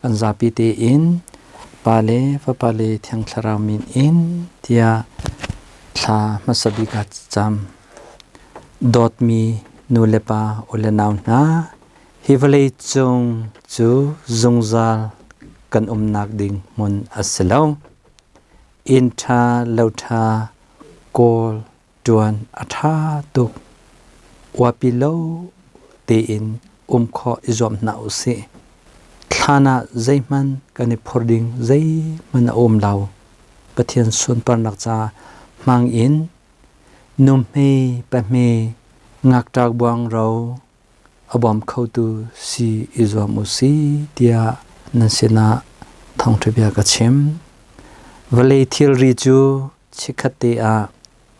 Kan zapi tein Pa le Fapa le Thiang Thlarau min in tiah thla hmasa bik ah cam. Dawtmi nu le pa u le nau hna, hi vawlei cung cu zungzal kan umnak ding hmun a si lo. Inn ṭha lo ṭha kawl ṭuan a ṭha tuk. Uapi lo tein um khawh i zuam hna u sih. Thlan ah zeihmanh kan i phur ding zeihmanh a um lo. Pathian sunparnak ca hmang in nuhmei pahmei ngakṭak buangro a bawm khotu si i zuam u si tiah nan sinah thawngṭha bia ka chim. Vawlei thilri cu chikkhat te ah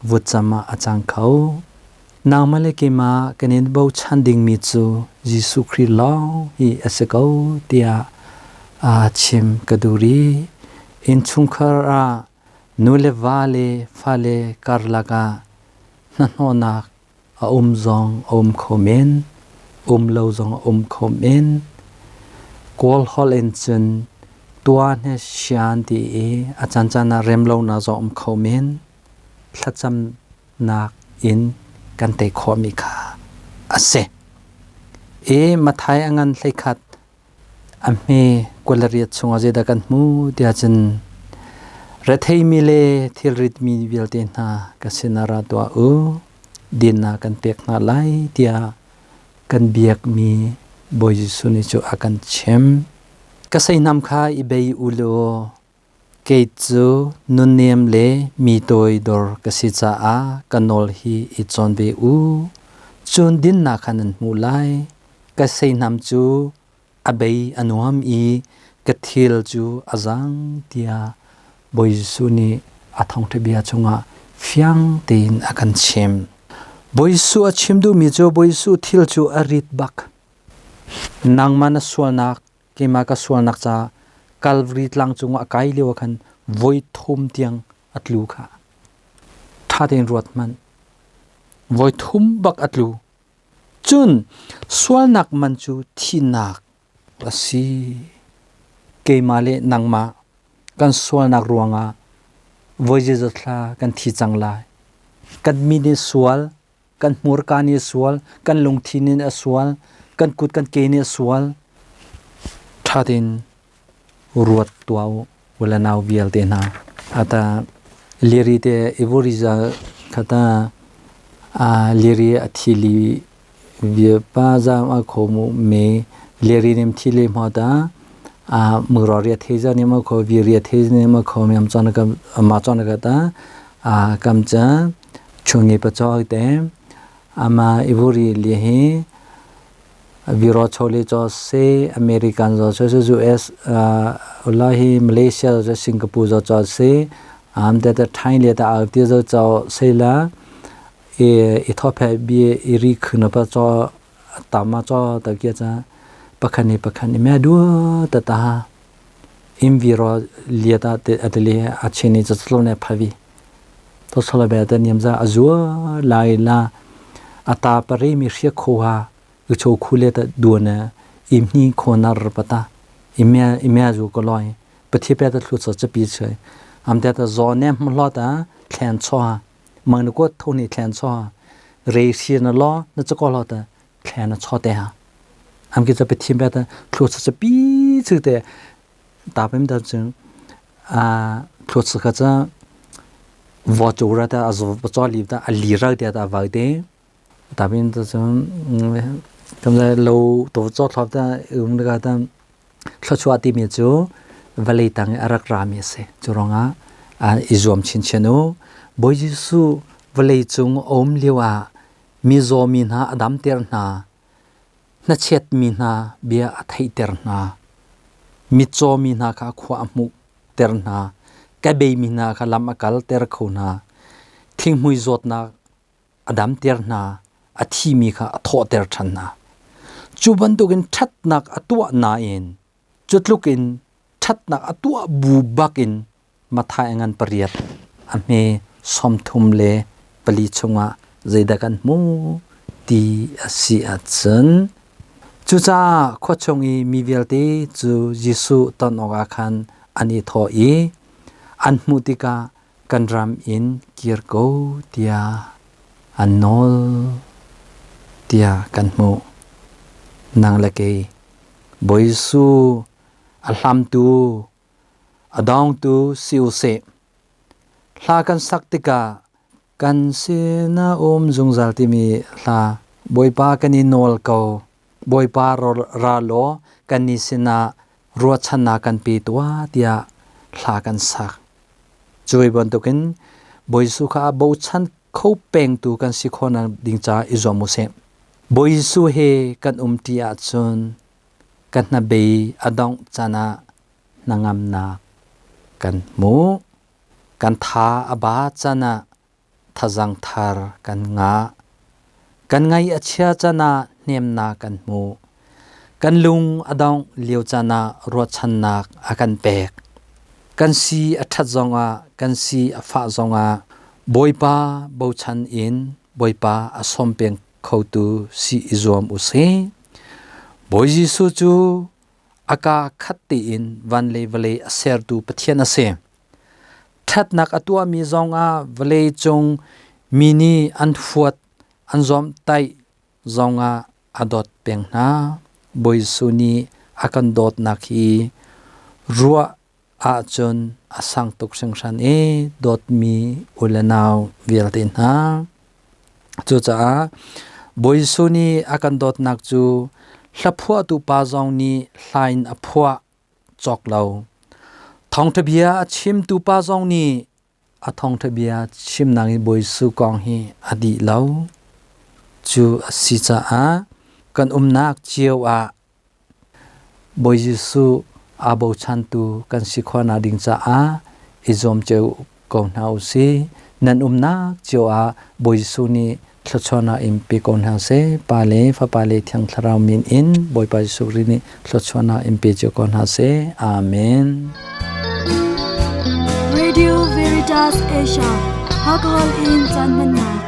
vutcam ah a cang kho. Nangmah le keimah kan in bochan dingmi cu Jesuh Khrih lawng hi a si ko tiah aa chim ka duh rih. Innchungkhar ah nu le va le fale karlak ah hnahnawhnak a um zong a um kho men, um lo zong a um kho men. Kawl holh in cun tua hne sian ti i a caan ah rem lonak zong um kho men. Thlacamnak in kan tei khawhmi kha a si. I Mathai a ngan hleikhat a hme 28 chungah zeidah kan hmu tiah cun retheimi le thilritmi vialte hna ka sinah ra tuah u dinnak kan pek hna lai tiah kan biakmi Bawi Jesuh nih cu a kan chim. Ka seihnam kha i bei u law kei cu nunnem le mi toidor ka si caah ka nawl hi i cawn ve u. Cun dinnak kha nan hmuh lai. Ka seihnam cu a bei a nuam i ka thil cu a zang tiah Bawi Jesuh nih a thawngṭha bia chungah fiang tein a kan chim. Bawi Jesuh a chim duhmi cu Bawi Jesuh thil cu a rit bak. Nangmah na sualnak, keimah ka sualnak caah Calvary tlang cungah a kai lio ah khan voi thum tiang a tlu kha. Ṭha tein ruat hmanh. Voi thum bak a tlu. Cun sualnak man cu thihnak a si. Keimah le nangmah kan sualnak ruangah voi zeizat thla kan thi cang lai. Kan min in sual, kan hmurka nih a sual, kan lungthin in a sual, kan kut kan ke nih a sual. Ṭha tein ruat tuah u u le nau vialte hna. Ata liri te ivoriza khata a liri a thili vi pa zam a khomu me liri nim thili mo ta a muro ria theza ni mo kho vi ria theza ni mo kho mi am chon ka ma chon ka ta a kam cha chungi pa chaw te ama ivori li hi Viro chawleh caw seh, American zaw caw seh, US ula hi Malaysia zaw seh, Singapore zaw caw seh, am te te Thai le ta au ti zaw caw seh la i thophe bi i ri khun pa caw tama caw ta kia cha pakhan ni pakhan ni me du ta ta im viro lia ta te atele a chini cha chlo ne phavi to sola be ta niam za azua lai la ata pare mi hria kho ha ucho khule ta duana imni khonar pata imya imya ju ko loi pathi pe ta thlu cha chapi chai am ta ta zo ne hmlo ta thlen cho ha mang na ko tho ni thlen cho ha re shi na lo na cha ko lo ta thlen na cho te ha am ki cha pathi pe ta thlu cha chapi chu te ta pem ta chung a thlu cha kha cha vo chu ra ta a zo cho li ta a li ra te ta va te Tabin ta cun kam le lo to chaw thlop ta um ka ta thluachuah timi cu vawlei tang i a rak rami a si. Cu ruangah i zuam chinchin u. Bawi Jesuh vawlei cung a um lio ah mizaw mi hna a damter hna, hnachet mi hna bia a theihter hna, mitcaw mi hna kha khua a hmuhter hna, ka bei mi hna kha lam a kalter kho hna, thinghmui zawtnak a damter hna, a thimi kha a thawhter ṭhan hna. Cu bantukin ṭhatnak a tuah nain cu tlukin ṭhatnak a tuah bu bakin Matthai ngan pariat a hme 34 chungah zeidah kan hmu ti a si ahcun. Cucaah khua chung i mi vialte cu Jesuh ton awkah khan an i thawh i an hmuh tikah kan ram in kir ko tiah an nawl tiah kan hmuh. Nang le kei Bawi Jesuh a hlamtu a dawngtu si u sih. Hla kan sak tikah kan sinah um zungzal timi hla Bawipa kan i nawl ko. Bawipa ra law kan ni sinah ruahchannak kan pe tuah tiah hla kan sak. Cuai bantukin Bawi Jesuh kha bochan kho pengtu kan si khawhnak ding caah i zuam u sih. Bawi Jesuh he kan um ṭi ahcun kan hnabei a dongh caan ah hnangamnak kan hmu. Kan tha a ba can ah thazang thar kan ngah. Kan ngaih a chia can ah hnemnak kan hmu. Kan lung a dongh lio caan ah ruahchannak a kan pek. Kan si a ṭhat zongah kan si a fah zongah Bawipa bochan in Bawipa a sawm peng khotu si i zuam u sih. Bawi Jesuh cu a kaa khat tein van le vawlei a sertu Pathian a si. Ṭhatnak a tuahmi zongah vawlei cung mi nih an huat, an zawmhtaih zongah a dawt peng hna. Bawi Jesuh nih a kan dawtnak hi ruah ahcun a sang tuk hringhran i dawtmi u le nau vialte hna. Cucaah Bawi Jesuh nih a kan dawtnak cu hlaphuahtu pa zong nih hla in a phuah cawk lo. Thawngṭha bia a chimtu pa zong nih a thawngṭha bia chimnak i Bawi Jesuh kong hi a dih lo. Cu a si caah kan umnak cio ah Bawi Jesuh aa bochantu kan si khawhnak ding caah i zuam cio ko hna u sih. Nan umnak cio ah Bawi Jesuh nih thluachuahnak in pe ko hna seh. Pa le Fapa le Thiang Thlarau min in Bawipa Jesuh Khrih nih thluachuahnak in pe cio ko hna seh. Amen. Radio Veritas Asia, Hakahol in caan hmannak.